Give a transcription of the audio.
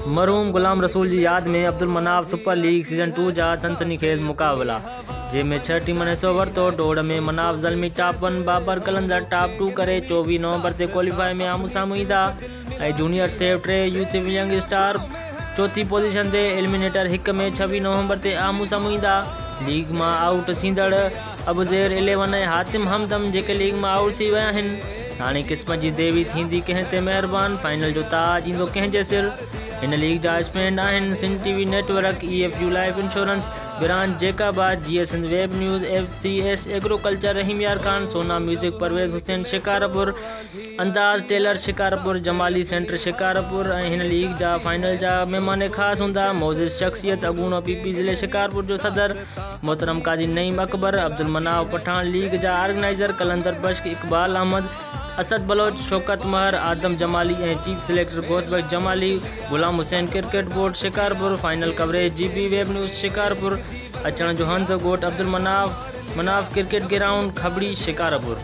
مرحوم غلام رسول جي ياد ۾ Abdul Manaf super league season 2 جا سنسني خيز مقابلا جنهن ۾ 6 ٽيمن حصو ورتو. ڊوڙ ۾ Manaf Zalmi top 1، Babar Qalandar top 2 ڪري 24 نومبر تي ڪواليفائي ۾ آمهون سامهون ايندا ۽ جونيئر سيف 3، يوسف ينگ اسٽار چوٿين پوزيشن تي ايليمينيٽر 1 ۾ 26 نومبر تي آمهون سامهون ايندا. ليگ مان آئوٽ ٿيندڙ ابوزير 11 ۽ حاتم همدم جيڪي ليگ مان آئوٽ ٿي ويا آهن. هاڻي قسمت جي ديوي ٿيندي ڪنهن تي مهربان، فائنل جو تاج ايندو ڪنهن جي سر. هن ليگ جا اسپينڊ آهن Sindh T V network, E F U life insurance, branch Jacobabad, Jeay Sindh web news, F C S agriculture Rahim Yar Khan, Sona music Parvez Hussain Shikarpur, Andaz tailor Shikarpur, Jamali centre Shikarpur ۽ هن league جا final جا مهمان خاص هوندا. معزز شخصيت اڳوڻو P P ضلعي شڪارپور جو صدر محترم قاضي نعيم اڪبر، عبدالمناف پٺاڻ، ليگ جا آرگنائيزر قلندر بشڪ، اقبال احمد، اسد بلوچ، شوڪت مهر، آدم Jamali ۽ chief selector Ghaus Bakhsh Jamali, Ghulam Hussain cricket board Shikarpur, final coverage G B web news Shikarpur, اچڻ جو هنڌ ڳوٺ عبدالمناف مناف ڪرڪيٽ گرائونڊ کبڙي شڪارپور.